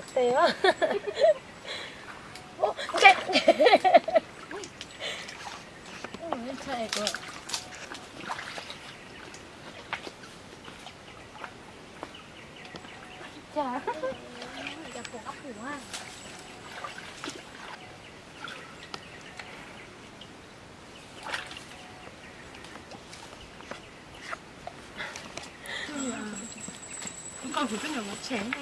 Tes. Ntse. Koj kuv twb nyuam qhuav tshem ne.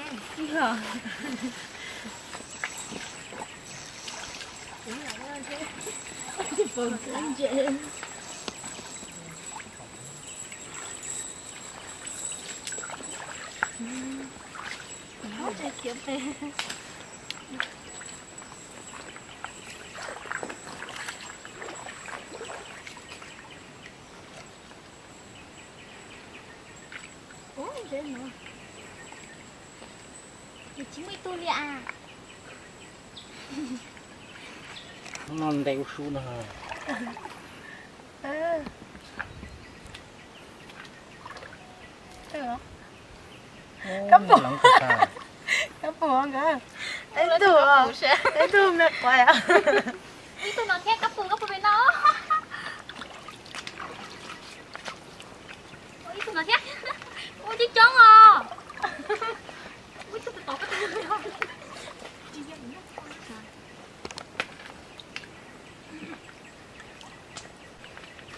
Ub, ntshe no tsis muaj ib tug li as. No ntev ua su no. Kab pum, kab pum nkawd. Ib tug, ib tug me quav. Ib tug no thiab, kab pum, kab pum pem no. Ib tug no thiab. Ua coob coob os. Ib tug tod,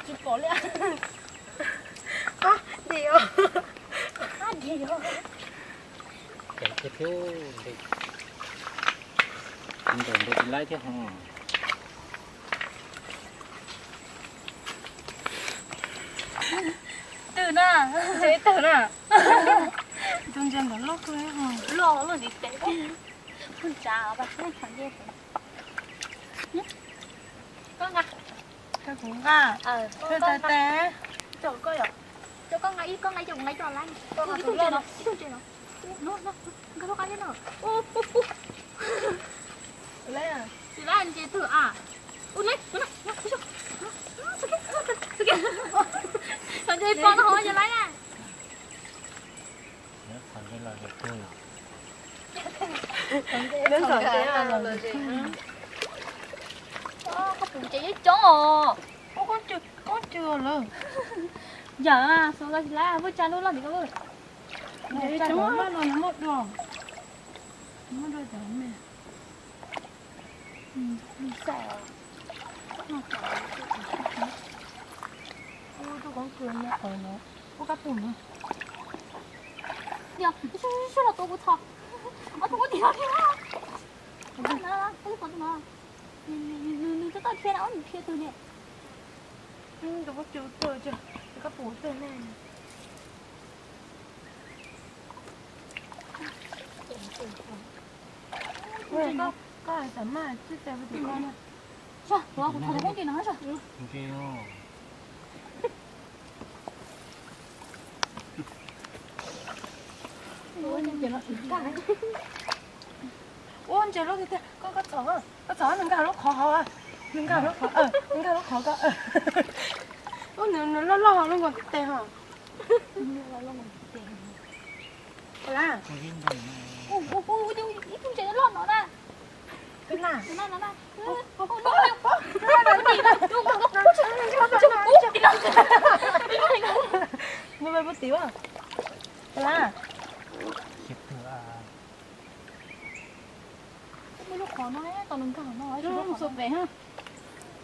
tsis pom li. Qab dis os. Qab dis os. Ntev thiab, ntev, ntev tsis laib thiab ho. Twg na? Ntse twg na? Tus ntses ntawd loj kawg, loj loj ntiv tes. Ntsa, koj nqa, koj kuv nqa, koj nqa tes. Coj koj yom, coj koj nqa ib, koj nqa ib, koj nqa ib, coj kuv nqa ib co lab. Ib tug ntses no, ib tug ntses no. Nkag lub qab liab no. Tsis laib ntses twg a. Ntses pom no ho yog laib na. Koj pum ces yeej coob os. Koob cw lawm. Yawm, xua koj tsis laib, vij tsa lub loj tim koj vij. Coob loj no muaj dua, muaj dua cov me. Ub, tus koob cw me qhov no, ub, kab pum no. Yog, sub los tua kuv tho. Ua tus koob tim no thiab. Nws, nws, nws, nws tau dhia na, nws dhia twg ne? Tus koob cw twg, tus kab pum twg ne? Koj, koj hais tam maj txij tes tus koj na. Sab, kuv thov tus koob tim no sab. Ub, ntses loj tiag tiag, koj, koj txhom, koj txhom, nws nkag lub qhov hauv, nws nkag lub qhov, nws nkag lub qhov koj. Ub, nws loj loj hauv lub nkuas tes ho. Ib tug ntses loj no na. Nws puas tim a? Muaj lub qhov no, tau nws nkag no, lub qhov pem ha.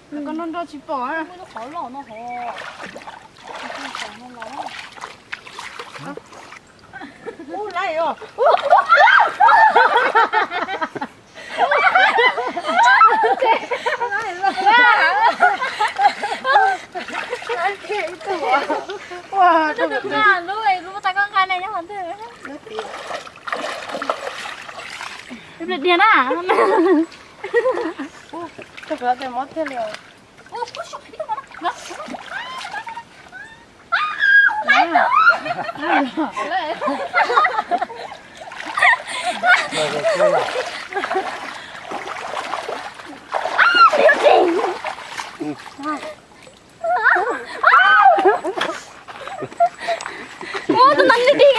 Koj nrog nrog tsis pom. Muaj lub qhov loj no hov. Ub, laib os. Ua, lub, lub tas koj nqa ne nyob qhov twg. Ib pliag dhia na. Ub, tus koj tes mob thiaj li os. Ua tus ntawd li.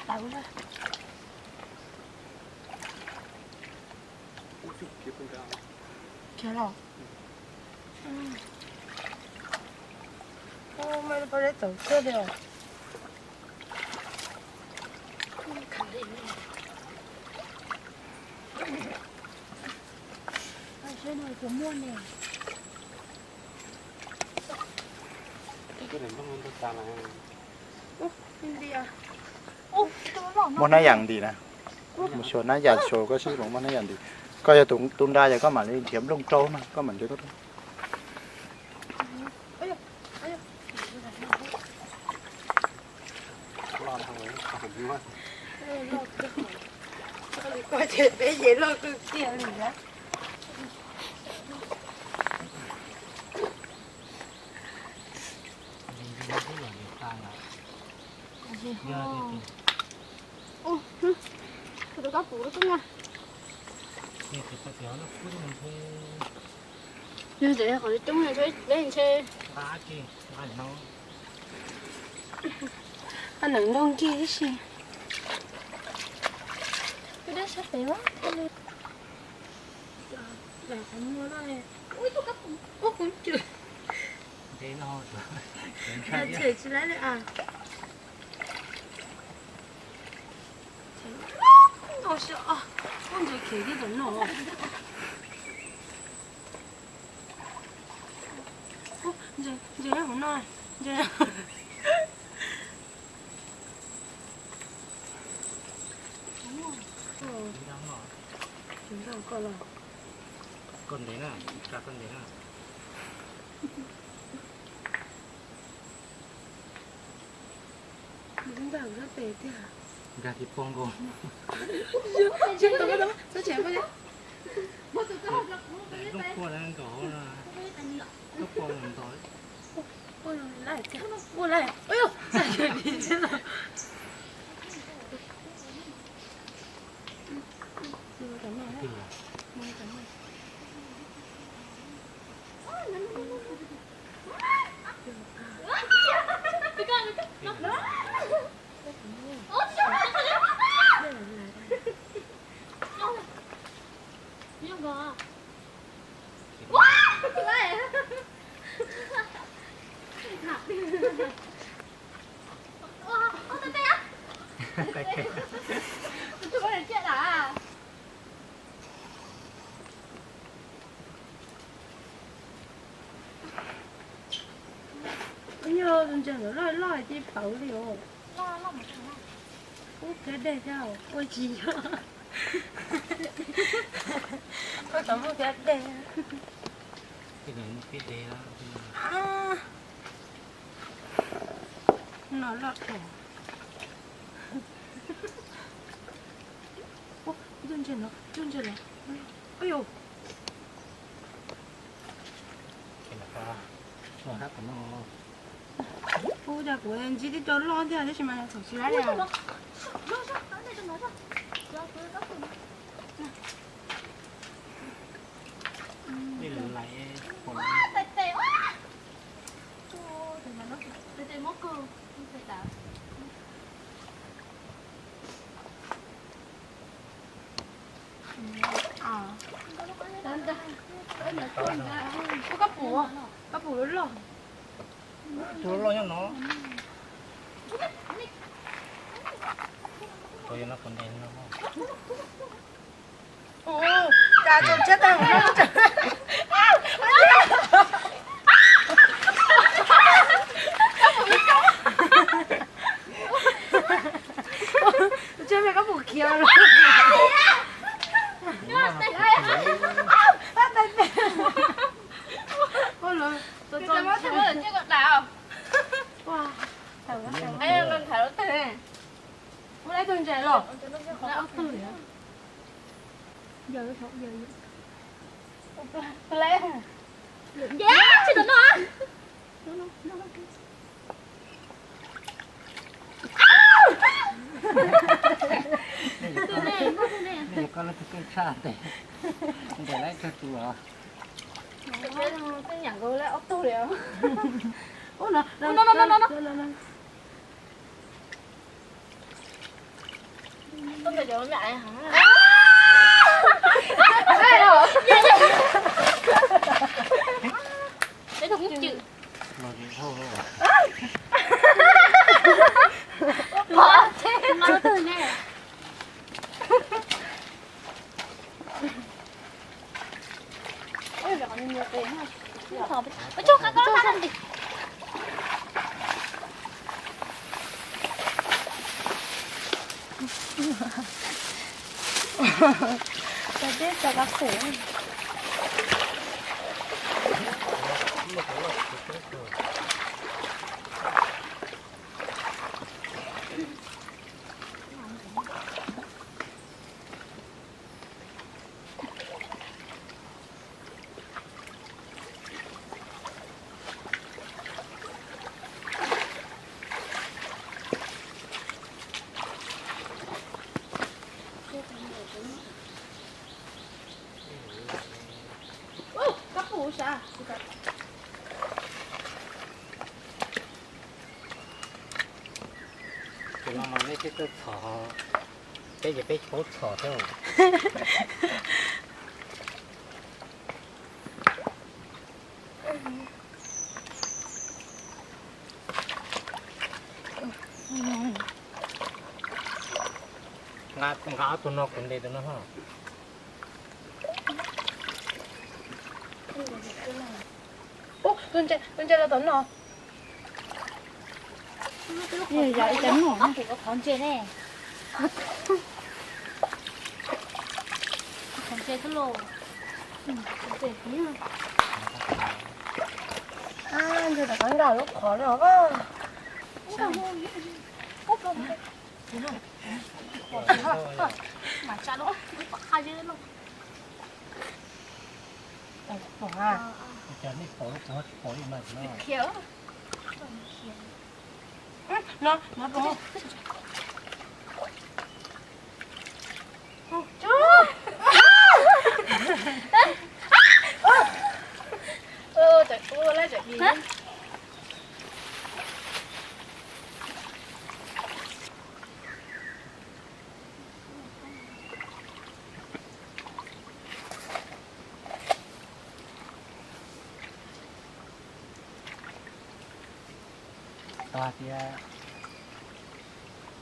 Tawv. Khiav los. Ua, mas poj deb txaus kawg li os. Saib no puas muaj ne. Muaj hnab yas ntim na. Mus xyuas hnab yas, xyuas koj sib koom muaj hnab yas ntim. Koj yog tus tu nra yog koj mam li nrhiav nplooj rau na, koj mam nrhiav tuaj rau. Peb ces loj kawg kiag li na. Kuv tus koj pum lub tub na. Yog tseem yog qhov li tub no peb ntshe. Qab neem nrog nkig tib si. Twb dab sab pem mas. Ub, kuv cwm. Tsis laib li as. Ntau xwb os, koj ntses khiav kiag tom no. Ntses hauv no, ntses. Koj ntev na, koj ntev na. Nkag tes tiag. Nkag tis pog nkaus. Txhob tseem poj, txhob tseem poj. Lub poj na nkaus hauv na. Lub poj nkaus ntau. Ua laiv tiag, ua laiv. Ua yog, txhob tseem tis tiag. Yog tus ntses ntawd loj loj ces plhawv li os. Ub, khiav deg thiab, ua tsis yog. Ua tau mus khiav deg. No loj kawg. Ub, tus ntses no, tus ntses no. Ub, cas kuv ntsib tib co loj thiab tab sis mas thaum tsis laib li. Koj pum, koj pum loj loj. Tus loj nyob no. Tus yog no tus ntev no. Ua cas tus tshiab tag mus no. Tus tshiab me koj pum khiav lawm. Ua, tus ntses los. Koj lub tug kheej tshaj ntes, ntes lawm kawg tus os. Tej yam nkaus lawm ob tug li os. Ub, no, no, no, no, no. Tus no mas nej twb txawj txhom, peb ces peb tsis paub txhom thiab. Nqa, nqa ob tug no kuv ntes tus no ho. Ub, tus ntses los tom no. Yog ib cov no, qhov ntses ne. Qhov ntses xwb los. Ntses rov qab nkag lub qhov no. Mas tsa lub qhov qha zeb loj. Tau hais tias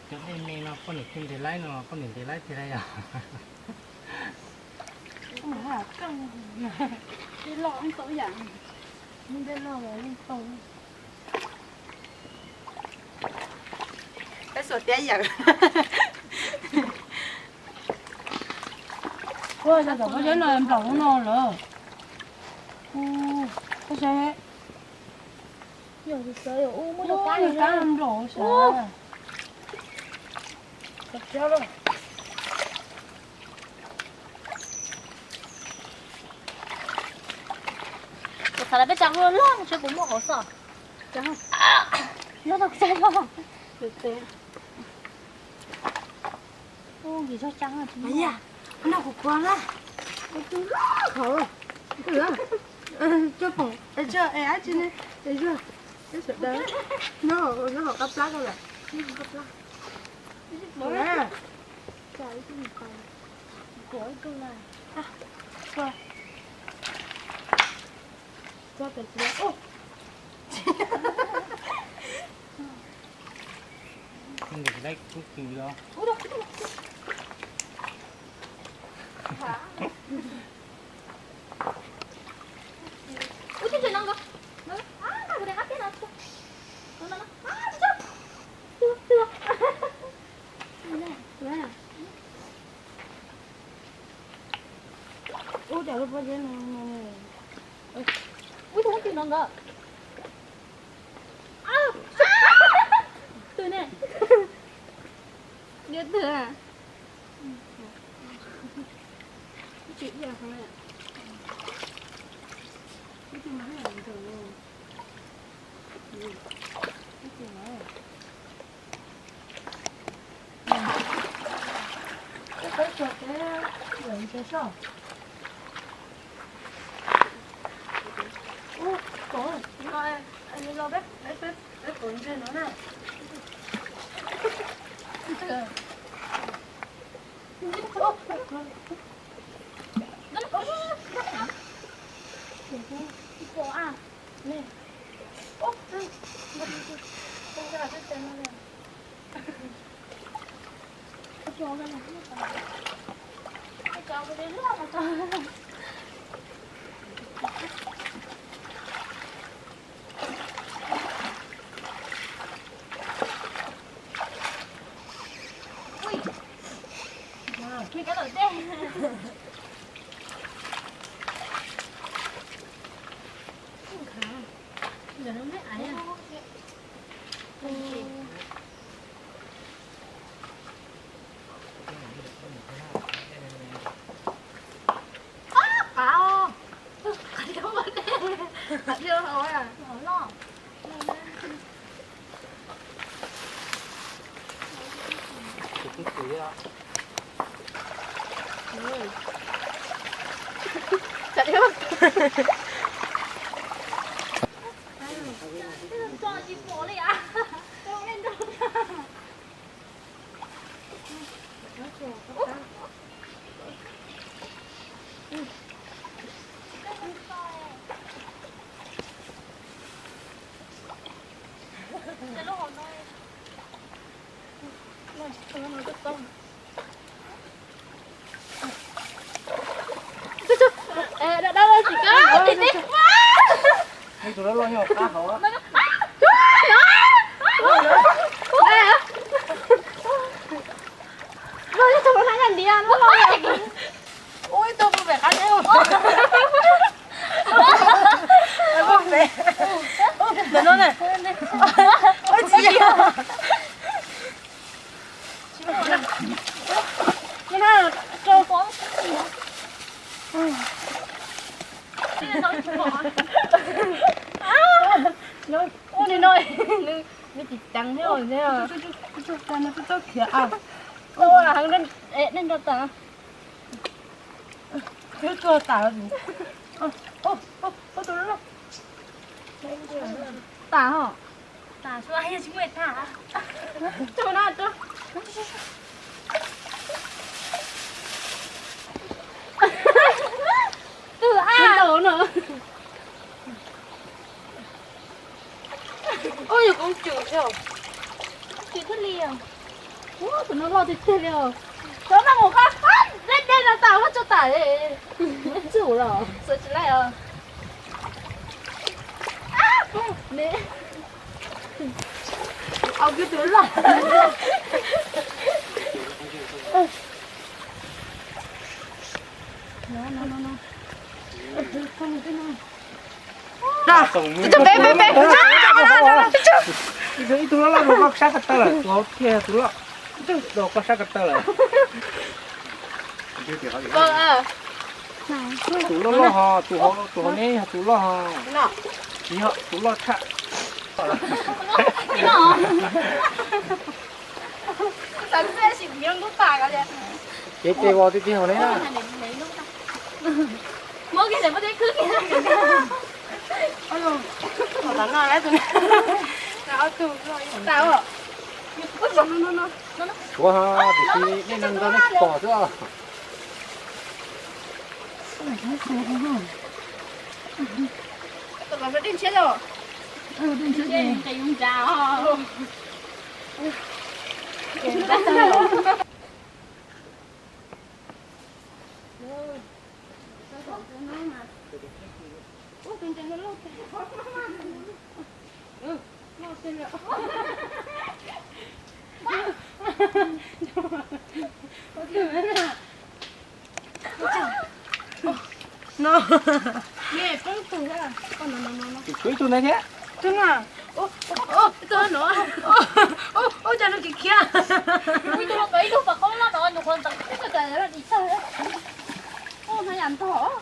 cov dej me no poj niam thiaj ntes laib no, poj niam ntes laib tiag lauj yog? Dej loj tau yam, dej loj los yeej tau. Peb xuas tiab yawm. Ua cas tom pob zeb no nplaum no lawm? Ua, koj saib. Yog sawv yog ub muab rau kab, kab nplaum sav. Kuv xav tias peb tsa loj loj no, tsis pub muaj hauv xwb. Loj tau tsa loj. Ub, yog tsa loj. Mas yam no kuv pom na, tus loj hauv, tus loj, coj pom, coj es dab tsi ne, es sawv daws, no, no hauv qab plab ko lawm, qab plab. Txog pem tsis lawm. Nws tsis laib kub kws os. Ub, tsis no nkaus. Ub, cas lub pob zeb no. Ub, tus twg no nkawd? Twg ne? Twg? Tsis iaj ho. Ub, peb, peb, peb pov ntses no na. Ua li no, nws tsis ceev thiab. Heev, nej nrog tas. Twb tuag tas. Tas ho. Tas xwb, yog tsis muaj tas. Tus no, tus no. Ub, yog koob tswm thiab. Koob tswm thiaj li os. Ub, tus no loj tiag tiag li os. Cov no mus qab, deb deb no tas, muab tso tas. Txawj los, txawj tsis laij os. Ne, au kwv tus loj. Ib tug loj loj rau koj sab ko taw lawm, tus hauv thiaj tus loj. Rau koj sab ko taw lawm. Tus loj loj ho, tus hauv, tus hauv ne yog tus loj ho. Tsis yog, tus loj tshaj. Ces tes vos tiag tiag hauv ne na. Tshuav ho, tiam sis nej neeg nrog nej pom xwb os. No. Tshuav ib tug ntawd thiab. Tus no. Ub, tus no. Ub, cas nws khiav khiav. Ib tug los, ib tug pom qab loj no, nws qhuav ntawd, ib tug cas los dim tawg. Ub, no yam ntog.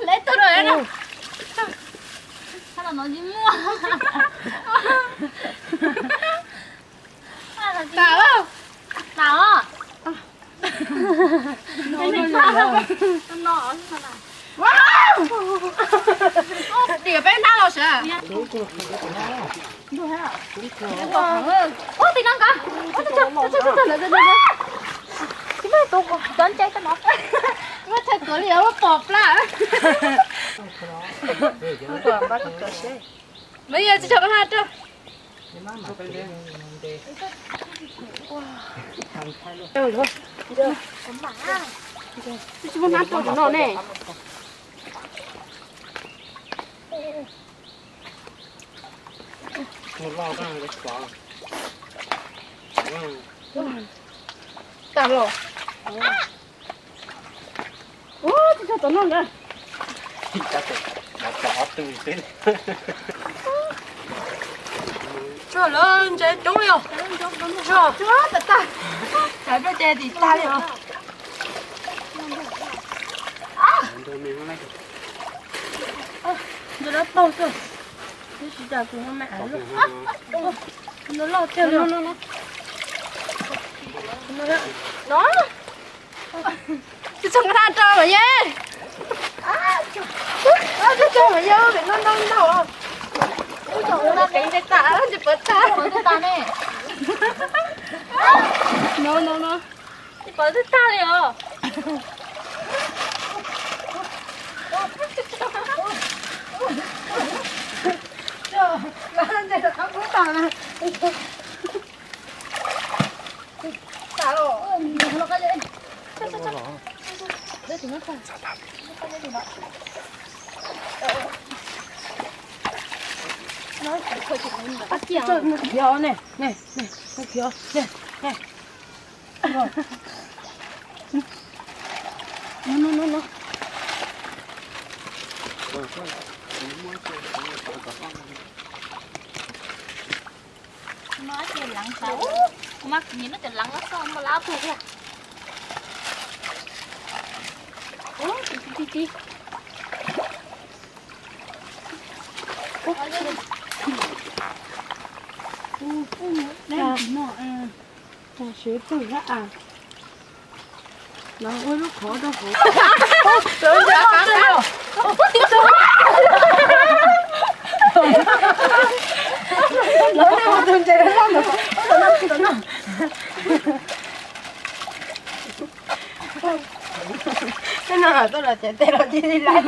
Lawv tuaj lawm no. Thaum no tsis muaj. Tau, tau. Tias peb hnab los sas. Ua, tim no nka. Tsis muaj tus cov nce tau no. Muab thaij tuav li os, pom plab. Muab yog tsis tshua hnab rau. Tsis muaj hnab rau no ne. Tag los. Ua, tsis tshua tom no ntag. Tsuag lawm, ntses coob li os. Tsuag, tsuag tag tag. Tsam pliag ces tim tag li os. Ntses loj taug xwb. Tab sis cas tus no me aiv loj. No loj tiag li. No. Tsis tshua nqa rau mas ye. Tsis tshua mas ye, vim no ntau ntau. Ub, ntau ntau kev ntse tas tsis pov tag. No no no. Tsis pov tag li os. No, no, no, no. No ces leev tas, kuv mas nyiam lub cov leev no xwb, npau lab pug thiab. Ti ti ti. Sawv tawg a. Los ua lub qhov rau hauv. Los nej ua tus ntses loj ntawd, ua tom no, ua tom no. Tej no los tuaj los tsev tes los cia li lawm.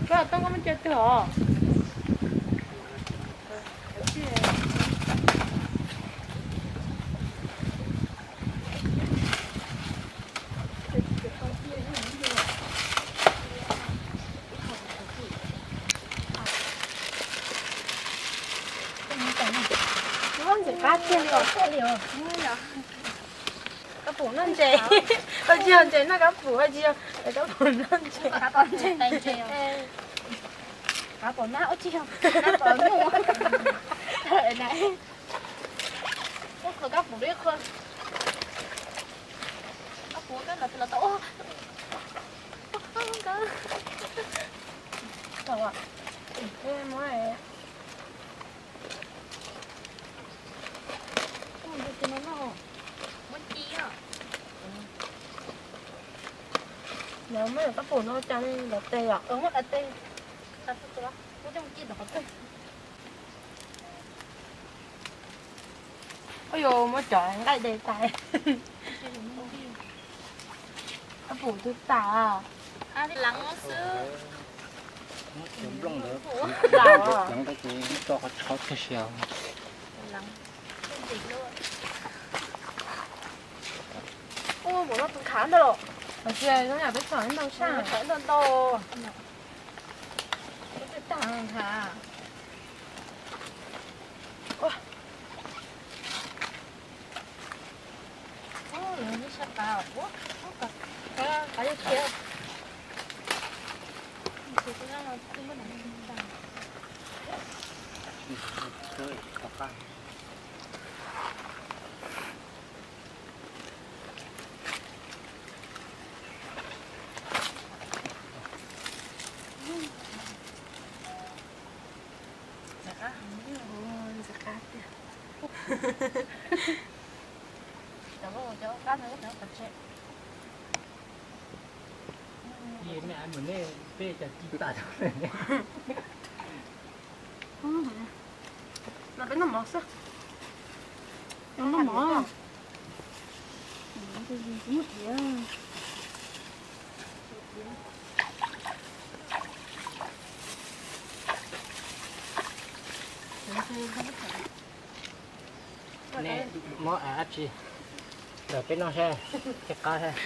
Koj toob koj muab coj twg os? Ntxim qab tiag li os. Koj pum noj ntses, ua tsis yog ntses noj kab pum, ua tsis yog kab pum noj ntses. Kab pum noj ua tsis yog kab pum noj. Ua qhov kab pum li qhov. Kab pum kab los los tau. Lawv muab cov kab pum no coj los tes os. Ua yus muab cov nqaij de tas. Kab pum twb tas. Ua, mus no tus khav ntawd los. Hais tias zoo yam peb tsom ntau saj. Tsom ntau ntau. Twb tag nrho. No peb noj mov xwb. Noj mov. Nej muab dab tsi rau peb noj saib, thiaj qab thiab.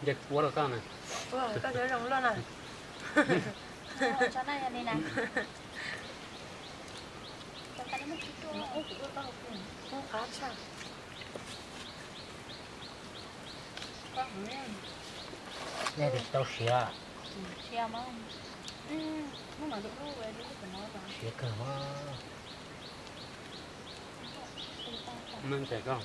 Nce kuab rau koj na. Koj zoo loj na. Nej tsis tau siav. Siav kawg mas. Muab ntses koj.